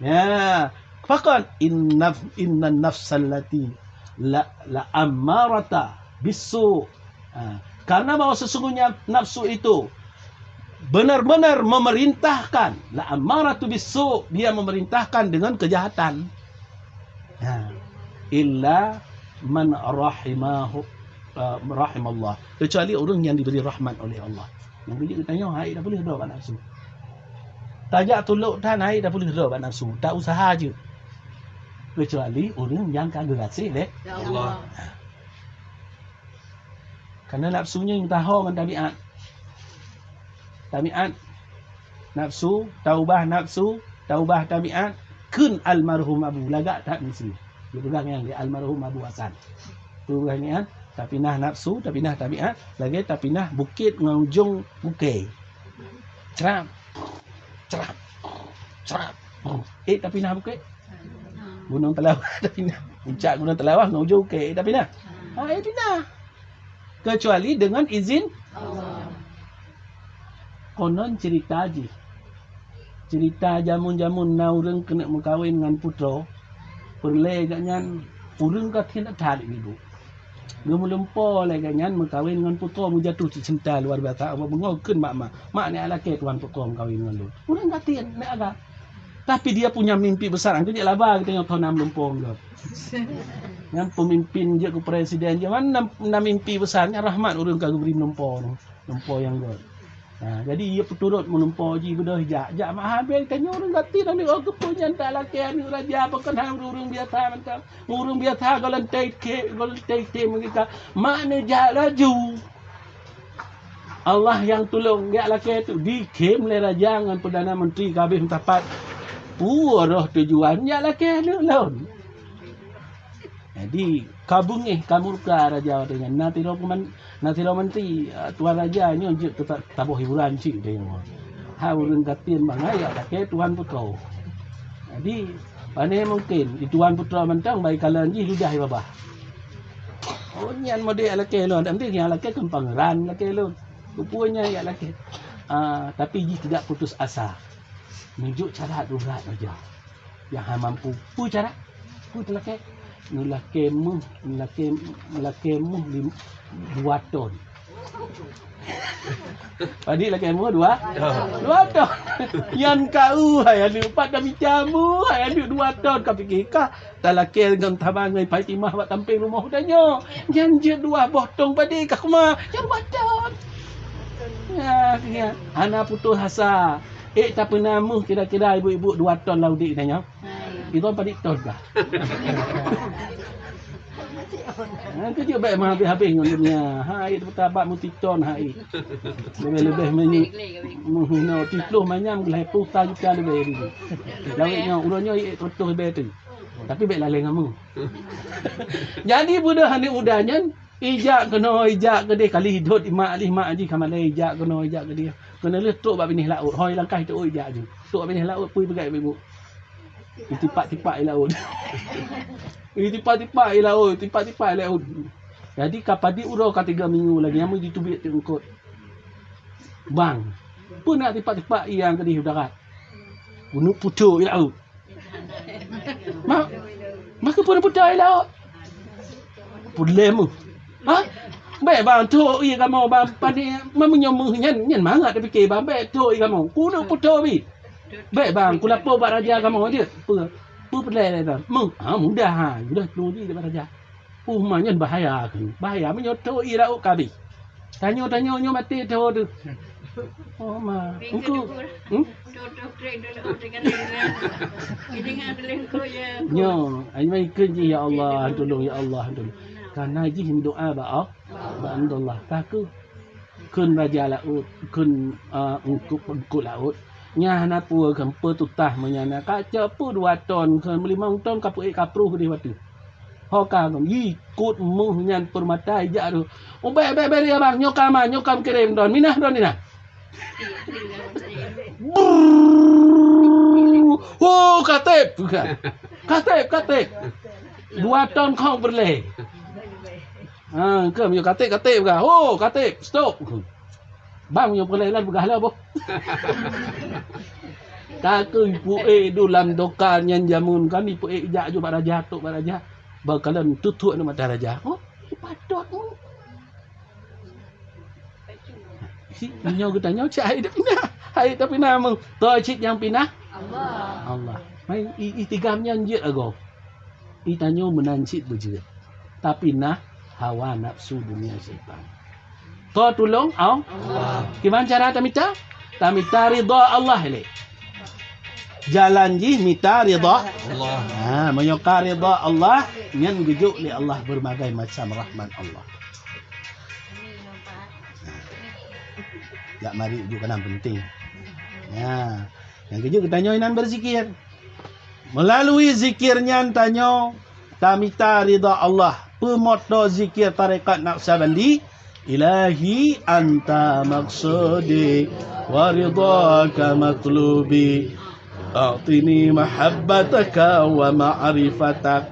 Ya, pakon in naf-, innan nafsallati la, la ammarata bisu. Ha, karena bahwa sesungguhnya nafsu itu benar-benar memerintahkan, la ammaratu bisu, dia memerintahkan dengan kejahatan. Ha, illa man rahimahu, eh, rahimallah, kecuali orang yang diberi rahmat oleh Allah. Nyang beujeuet geutanyoe hana ék tapeuleueh droe bak nafsu. Tajak tulok tan hana ék tapeuleueh droe bak nafsu, ta usaha jeuet. Kecuali ureuëng nyang ka geugaséh lé Allah. Karena nafsu nyoe taho ngon tabiat. Tabiat nafsu, taubah nafsu, taubah tabiat, kheun almarhum Abu lagak that miseue. Geupeugah nyan lé almarhum Abu Hasan. Peugah nyan, tapinah nafsu, tapinah tabiat, lagée tapinah bukét ngon ujong bukée. Crab, crab, crab. Eh, tapinah bukét. Gunong Teulawah tapinah. Puncak Gunong Teulawah ngon ujong bukét, eh, tapinah. Ha, eh, pinah. Kecuali dengan izin Allah. Konon cerita jih. Cerita jameun-jameun na ureuëng keuneuk meukawen ngon putroe, peureulée gobnyan ureuëng ka thin that ibu. Geumeulumpo lé gobnyan meukawen ngon putroe meujatoh cinta luar biasa, awak beungoh kheun mak-mak, "Mak, nyak lakée tuwan putroe meukawen ngon lôn." Ureuëng ka thin, nyak agam. Tapi dia punya mimpi besar, angkeu jeuet laba geutanyoe thon na meulumpo ngon. Nyan pemimpin jeuet keu presiden, jeuet na, na mimpi besar, nyan rahmat ureuëng ka geubri meulumpo nyoe. Lumpo nyang göt. Ha, jadi ia peuturot meulumpo jih beudôh jak. Jak mak habéh tanyoe ureuëng gati dan oh keupeue nyan tak lakée aneuëk raja pakon hai ureuëng-ureuëng biasa mantong. Ureuëng biasa goh lom tei khe, goh lom tei khe meugika. Mak neujak laju. Allah nyang tulông jak lakée tu dikhem lé raja ngon perdana menteri ka habéh meusapat. Peue roh tujuan jak lakée aneuëk lôn. Jadi ka beungéh ka murka raja watée nyan. Na sidroe peuman-, na sidroe menteri, "Ah, tuan raja, nyoe jeuet keu ta-, taboh hiburan cit," kata nyoe. Ha ureuëng gasien bangai jak lakée tuan putroe. Jadi pane mungken di tuan putroe mantong bai kalon jih ludah babah. Oh nyan model jak lakée lôn, tapi nyang lakée kan pangeran lakée lôn. Rupanya jak lakée. Ah, tapi jih tidak putus asa. Neujok cara darurat raja. Nyang hana mampu. Peue cara? Peue teulakée? Neulakée méuh, neulakée, neulakée méuh lim-, dua ton. Padit lakée méuh dua? Dua ton. Nyan kau hai aneuëk pat dah bica méuh hai aneuëk dua ton ka pike ka talakée ngon Tama ngon Fatimah bak sampéng rumoh tanyoe. Nyan jeuet dua boh tong padit ka kuma. Nyan dua ton. Ya, ya. Hana putus asa. Ék tapeuna méuh kira-kira ibu-ibu dua ton lam udép tanyoe. Itu padit ton kah? Ha, keuneuk bék meuhabéh-habéh ngon dunia. Ha, ék tapeutabak meuti ton ha ék. Leubeh-leubeh meunyoe meuhinoe tiplôh manyam geulah ploh ta juta leubeh. Lawét nyoe, uroe nyoe ék seratus leubeh tu. Tapi bék laleng kamoe. Jadi beudôh aneuëk muda nyan, ijak keunoe, ijak keudeh, kali idot imak lih mak jih ka malée ijak keunoe, ijak keudeh. Keuneulheueh trok bak binéh laôt, hôi langkah itu ijak jih. Trok bak binéh laôt, pui peugah ibu. Itipak-tipak i laôt. Itipak-tipak i laôt, tipak-tipak i laôt. Jadi ka padit uroe ka tiga minggu lagi, nyang jiteubiet teungkot. Bang, peue na tipak-tipak i nyang keudeh u darat? Uneuk pucok i laôt. Ma, ma keupeue pucok i laôt? Pulem. Ha? Bék bang, trok i kamoe bang, pani meunyoe méuh nyan, nyan mangat tapike bang, bék trok i kamoe. Kuneuk pucok bi. Bék bang, kulapo bak raja kamoe jeuet. Peue? Peue peulai lé bang? Méuh, ha, mudah ha. Udah tunggu di bak raja. Peue ma nyan bahaya kan? Bahaya meunyoe trok i laôt ka abéh. Tanyoe-tanyoe nyoe maté tho teuh. Oh ma, engku. Hmm? Nyoe, ai mai keu jih ya Allah, tulông ya Allah, tulông. Karena jih doa bak Allah, bak Allah. Ka keu kheun raja laôt, kheun, ah, eungkôt, eungkôt laôt. Nyan hana peue kheun, peue tutah meunyan na. Ka cok peue dua ton kheun, limong ton ka peuék ka pruh di watèe. Ho ka kheun, ikot méuh nyan peurmata ijak tu. "Oh, bèk, bèk, bèk, ya bang, nyoe ka ma, nyoe ka kirém don, minah don, minah." Brrrr. "Oh, ka tép." Ka tép, ka tép. Dua ton khong peureulèe. Ha, keu meunyoe ka tép, ka tép ka. "Oh, ka tép, stop." Bang, nyoe peureulèe lôn peugah lom boh. Ka keuh peuék du lam dokan nyan jameun kan, peuék jak ju bak raja, trok bak raja. Bak kalon tutuek nibak mata raja. Oh, patot. Oh. Si, nyoe geutanyoe cit hai tapinah. Hai tapinah meuh. Toh cit nyang pinah? Allah. Allah. Mai i, i tigam nyan jeuet agoe. Geutanyoe meunan cit beujeuet. Tapinah hawa nafsu dunia syaitan. Toh tulông Allah. Kiban cara tamita? Tamita ridha Allah lé. Jalan jih mita ridha Allah. Ha, meunyoe ka ridha Allah, nyan geujok lé Allah berbagai macam rahmat Allah. Ha. Jak mari ujuk keunan penting. Ha. Nyang keujeuet geutanyoe inan beuzikir. Meulalu zikir nyan tanyoe tamita ridha Allah. Peue moto zikir tarekat Naqsyabandi? "Ilahi anta maqsudi wa ridhaka matlubi. A'tini mahabbataka wa ma'rifatak."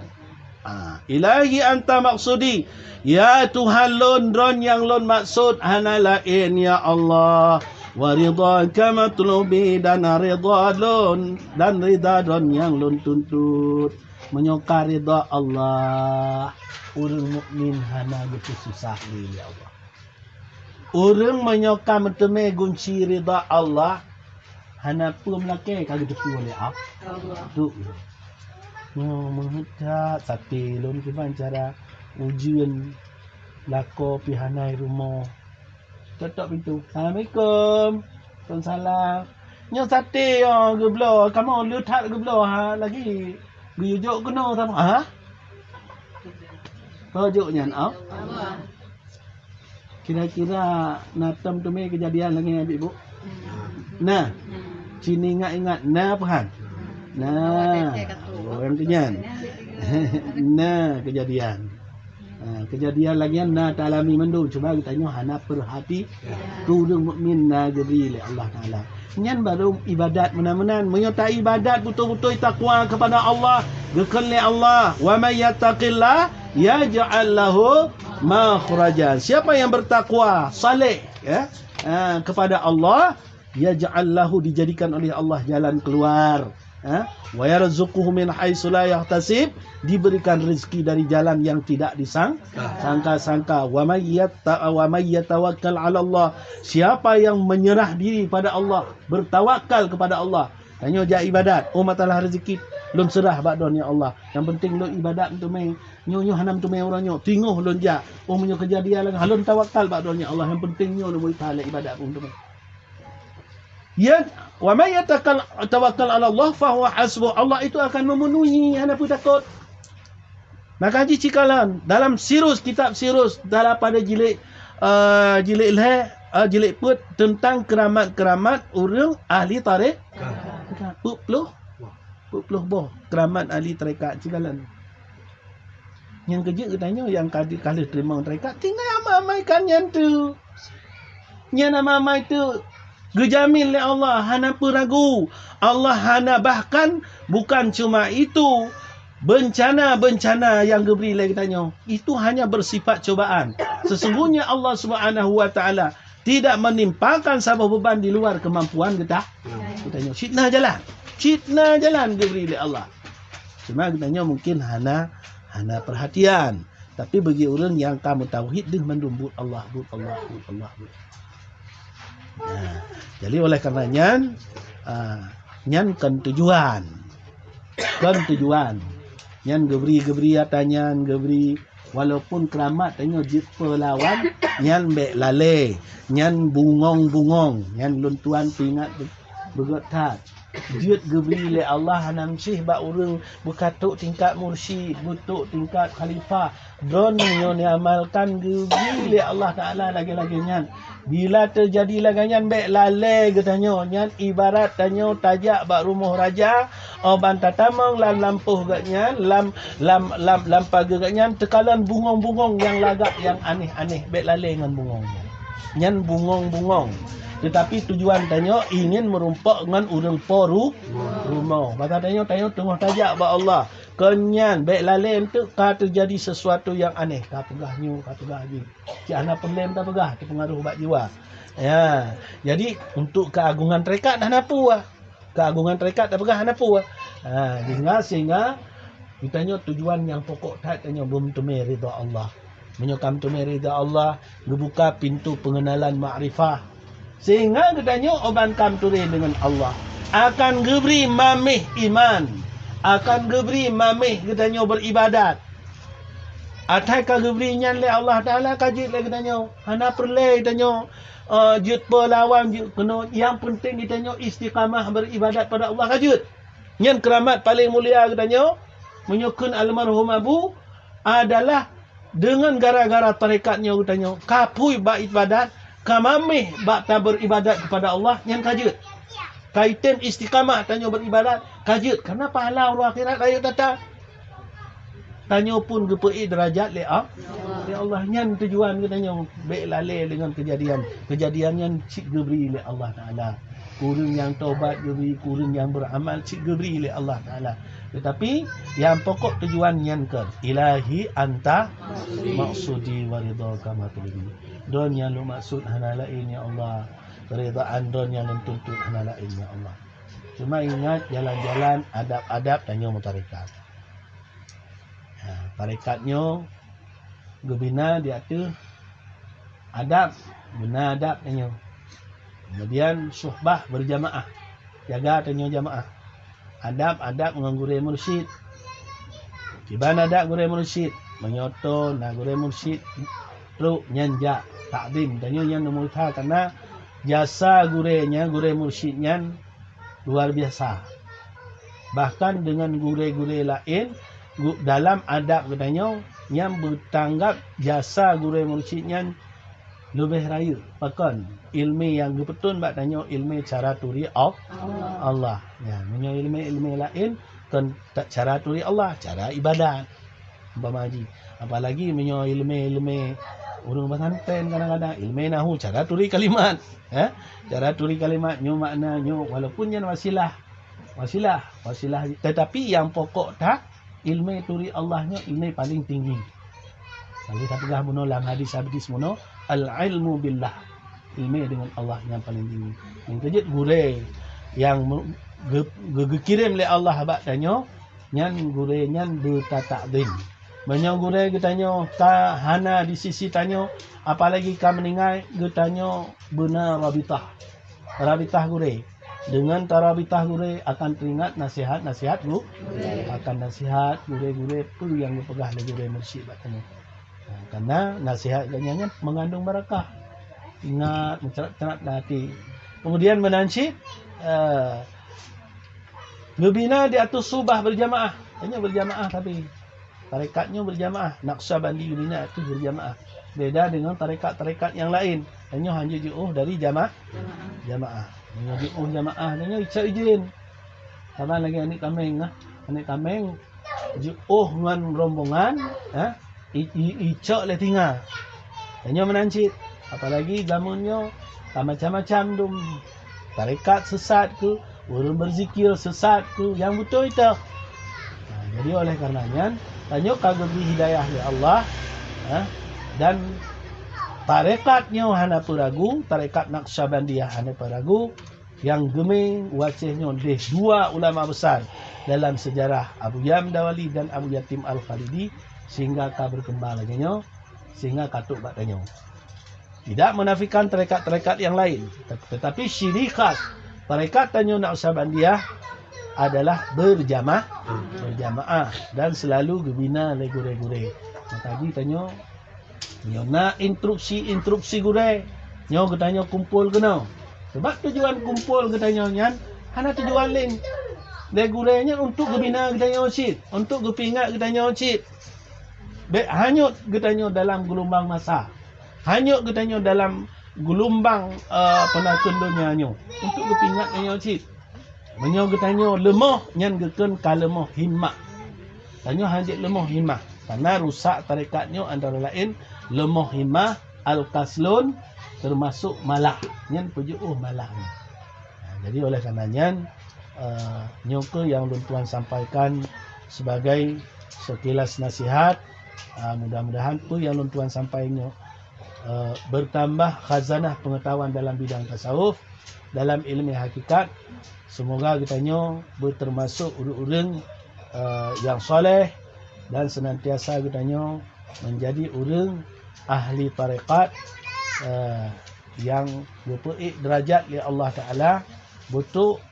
Ah, "Ilahi anta maqsudi." Ya Tuhan lôn, droen nyang lôn maksud hana laén, ya Allah. "Wa ridhaka matlubi," dan ridha lôn, dan ridha droen nyang lôn tuntut. Meunyoe ka ridha Allah, ureueng mukmin hana geupeususah lé, ya Allah. Ureueng meunyoe ka meuteumé gunci ridha Allah, hana peue meulakée ka geuteupeue lé Allah. Tu. Nyoe meuheuet that saté lôn kiban cara ujeuen lakoe pih hana i rumoh. Tok-tok pintoe. "Assalamualaikum." "Waalaikumsalam." "Nyoe saté, oh, geubloe. Kamoe le that geubloe, ha, lagi geuyue jok keunoe saboh." Ha? Soe jok nyan, oh? Kira-kira na tom teumé keujadian lagée nyan, Ibu? Na. Cit ingat-ingat, na peuhan? Na. Oh, nyang keu nyan. Na keujadian. Ha, keujadian lagée nyan na taalami mandum, cuma geutanyoe hana peuhati. Keu ureueng mukmin na geubri lé Allah Taala. Nyan barô ibadat meunan-meunan. Meunyoe ta ibadat beutôi-beutôi takwa keupada Allah, geukheun lé Allah, "Wa may yattaqillaha yaj'al lahu makhraja." Siapa yang bertakwa, saleh, ya, ha, kepada Allah, yaj'al lahu, dijadikan oleh Allah jalan keluar. Ha? "Wa yarzuqhu min haitsu la yahtasib," diberikan rezeki dari jalan yang tidak disang-, sangka-sangka. "Wa may yatta-, wa may yatawakkal 'ala Allah," siapa yang menyerah diri pada Allah, bertawakal kepada Allah. Tanyoe jak ibadat, "Oh, masalah rezeki, lôn seurah bak Droen, ya Allah. Nyang penting lôn ibadat meuteumé. Nyoe, nyoe hana meuteumé uroe nyoe, teungoh lôn jak. Oh, meunyoe keujadian lagée, lôn tawakal bak Droen, ya Allah. Nyang penting nyoe lôn bri pahala ibadat meuteumé." Ya, "Wa may yatawakkal, tawakkal 'ala Allah fa huwa hasbuh." Allah itu akan memenuhi, hana peue takot. Maka jih cikalon dalam Sirus, kitab Sirus, dalam pada jilid, eh, jilid lhée, eh, jilid peuet tentang keramat-keramat ureueng ahli tarekat. Peuet ploh, peuet ploh boh keramat ahli tarekat cikalon. Nyang keujeuet geutanyoe nyang ka di-, ka lheueh teurimong tarekat, tinggai amai-amaikan nyan tu. Nyan amai-amai tu geujamin lé Allah, hana peue ragu. Allah hana, bahkan bukan cuma itu, bencana-bencana yang geubri lé geutanyoe, itu hanya bersifat cobaan. Sesungguhnya Allah Subhanahu wa Taala tidak menimpakan saboh beban di luar kemampuan geuta-, geutanyoe. Cit na jalan. Cit na jalan geubri lé Allah. Cuma geutanyoe mungkin hana, hana perhatian. Tapi bagi ureueng nyang ka meutauhid deuh mandum buet Allah, buet Allah, buet Allah, buet. Nah, jadi oleh karena nyan, ah, nyan kon tujuan. Kon tujuan. Nyan geubri, geubri ata nyan, geubri walaupun keuramat tanyoe jeuet peulawan, nyan bék lalée, nyan bungong-bungong, nyan lôn tuan peuingat beugét that. Jeuet geubri lé Allah hana meusyeh bak ureuëng beukatok tingkat mursyid, beutok tingkat khalifah. Droeneuh nyoe neuamalkan geubri lé Allah Taala lagée-lagée nyan. Bila teujadi lagée nyan, bék lalée geutanyoe. Nyan ibarat tanyoe tajak bak rumoh raja, óh ban tatamong lam lampôh geuh nyan, lam, lam, lam, lam pageue geuh nyan, teukalon bungong-bungong nyang lagak, nyang aneh-aneh. Bék lalée ngon bungong nyan. Nyan bungong-bungong. Teutapi tujuan tanyoe ingin meurumpok ngon ureuëng po ru-, rumoh. Maka tanyoe, tanyoe teungoh tajak bak Allah. Kon nyan, bék lalée eunteuk ka teujadi sesuatu nyang aneh. Ka peugah nyoe, ka peugah jih. Cit hana peureulée tapeugah, teupeungaruh bak jiwa. Ya, jadi, untuk keuagongan tarekat hana peue. Keuagongan tarekat tapeugah hana peue. Ha, sehingga, sehingga geutanyoe tujuan nyang pokok that tanyoe beumeuteumé ridha Allah. Meunyoe ka meuteumé ridha Allah, geubuka pintoe peungenalan makrifah. Sehingga geutanyoe óh ban ka meuteumé deungon Allah, akan geubri mameh iman, akan geubri mameh geutanyoe beuribadat. Asai ka geubri nyan lé Allah Taala, ka jeuet lé geutanyoe. Hana peureulée geutanyoe, eh, jeuet peulawan, jeuet keunoe. Nyang peunteng geutanyoe istiqamah beuribadat pada Allah, ka jeuet. Nyan keuramat paleng mulia geutanyoe. Meunyoe kheun almarhum Abu adalah deungon gara-gara tarekat nyoe geutanyoe ka phui bak ibadat, ka mameh bak tabeuribadat keupada Allah, nyan ka jeuet. Ka item istiqamah tanyoe beuribadat, ka jeuet. Karena pahala uroe akhirat rayeuk that-that. Tanyoe pun geupeuék deurajat lé A-, lé Allah. Nyan tujuan geutanyoe. Bék lalée deungon keujadian. Keujadian nyan cit geubri lé Allah Taala. Keu ureuëng nyang tobat geubri, keu ureuëng nyang beuramal cit geubri lé Allah Taala. Teutapi nyang pokok tujuan nyan keu, "Ilahi anta maqsudi wa ridhaka matlubi." Droen nyang lôn maksud hana laén, ya Allah. Keridhaan Droen nyang lôn tuntut hana laén, ya Allah. Cuma ingat, jalan-jalan adab-adab tanyoe meutarekat. Ha, tarekat nyoe geubina di ateueh adab, beuna adab tanyoe. Kemudian suhbah berjamaah, jaga tanyoe jamaah. Adab-adab ngon gurée mursyid. Kiban adab gurée mursyid, meunyoe tô na gurée mursyid trok nyan jak takzim. Tanyoe nyan neumurtha karena jasa gurée nyan, gurée mursyid nyan luar biasa. Bahkan deungon gurée-gurée laén, gu-, dalam adab geutanyoe nyang beutanggab jasa gurée mursyid nyan leubeh rayeuk. Pakon? Ileumé nyang geupeutrön bak tanyoe ileumé cara turi Al-, Allah. Ya, meunyoe ileumé-ileumé laén kon ta-, cara turi Allah, cara ibadat. Umpama jih. Apalagi meunyoe ileumé-ileumé ureuëng pesantren kadang-kadang, ileumé nahu, cara turi kalimat. Eh? Cara turi kalimat nyoe makna nyoe, walaupun nyan wasilah. Wasilah, wasilah. Tetapi nyang pokok that, ileumé turi Allah nyoe ileumé paleng tinggi. Kalau tapeugah bunoe lam hadis-hadis bunoe, "Al-ilmu billah." Ileumé deungon Allah nyang paleng tinggi. Nyang keujeuet gurée nyang me-, ge-, ge-, geukirém lé Allah bak tanyoe, nyan gurée nyan beuta-takzim. Meunyoe gurée geutanyoe ka hana di sisi tanyoe, apalagi ka meuninggai, geutanyoe beuna rabitah. Rabitah gurée. Deungon tarabitah gurée akan teuingat nasihat-nasihat gu-, akan nasihat gurée-gurée peue nyang geupeugah lé gurée mursyid bak tanyoe. Ha, karena nasihat geuh nyan, nyan mengandung barakah. Ingat, meucrat-crat lam até. Kemudian meunan cit, eh, geubina di ateueh suhbah berjamaah. Hanya berjamaah tapi. Tarekat nyoe berjamaah. Naqsyabandi geubina ateueh berjamaah. Beda dengan tarekat-tarekat nyang laén. Tanyoe hana jiôh dari jama-, jamaah. Tanyoe jiôh jamaah, tanyoe icok idin. Saban lagée aneuk kaméng, ah. Aneuk kaméng jiôh ngon rombongan, ha, i-, i-, icok lé singa. Tanyoe meunan cit, apalagi jameun nyoe ka macam-macam dum. Tarekat sesat keu, ureuëng beuzikir sesat keu, nyang beutôi teuh. Ha, jadi oleh karena nyan, tanyoe ka geubri hidayah lé Allah, ha, dan tarekat nyoe hana peuragu, tarekat Naqsyabandiyah hana peuragu, nyang geumé u Aceh nyoe lé dua ulama besar dalam sejarah, Abuya Mdawali dan Abu Yatim Al-Khalidi, sehingga ka berkembang lagée nyoe, sehingga ka trok bak tanyoe. Tidak menafikan tarekat-tarekat yang lain, tet-, tetapi ciri khas tarekat tanyoe Naqsyabandiyah adalah berjamaah, berjamaah dan selalu geubina lé gurée-gurée. Maka jih tanyoe Nyoe na instruksi-instruksi gurée. Nyoe geutanyoe kumpul keunoe. Sebab tujuan kumpul geutanyoe nyan Hana tujuan laén. Lé gurée nyan untuk geubina geutanyoe cit, untuk geupeuingat geutanyoe cit. Bék hanyot geutanyoe dalam geulumbang masa. Hanyot geutanyoe dalam geulumbang, eh, peunakeueng donya nyoe. Untuk geupeuingat geutanyoe cit. Meunyoe geutanyoe leumoh, nyan geukheun ka leumoh himmah. Tanyoe hana jeuet leumoh himmah. Karena rusak tarekat nyoe antara laén leumoh himmah, al-kaslun, teumasok malah. Nyan peujeuet malah nyan. Nah, jadi oleh karena nyan, eh, nyoe keuh nyang lôn tuan sampaikan sebagai sekilas nasihat. Ah, mudah-mudahan peue nyang lôn tuan sampaikan nyoe, eh, bertambah khazanah pengetahuan dalam bidang tasawuf, dalam ilmu hakikat. Semoga geutanyoe beuteumasok ureuëng-ureuëng, eh, nyang soleh dan senantiasa geutanyoe menjadi ureuëng ahli tarekat, eh, nyang geupeuék derajat lé Allah Taala, beutôi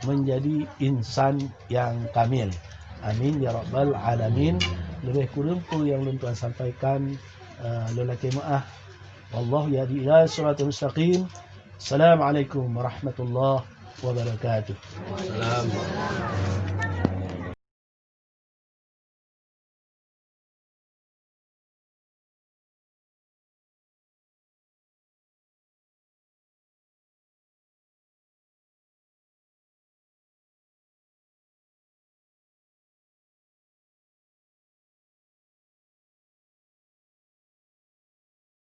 menjadi insan nyang kamil. Amin ya rabbal alamin. Leubeh kureueng peue nyang lôn tuan sampaikan, eh, lôn lakée meuáh. Wallahu yahdi ila siratal mustaqim. Assalamualaikum warahmatullahi wabarakatuh. Salam.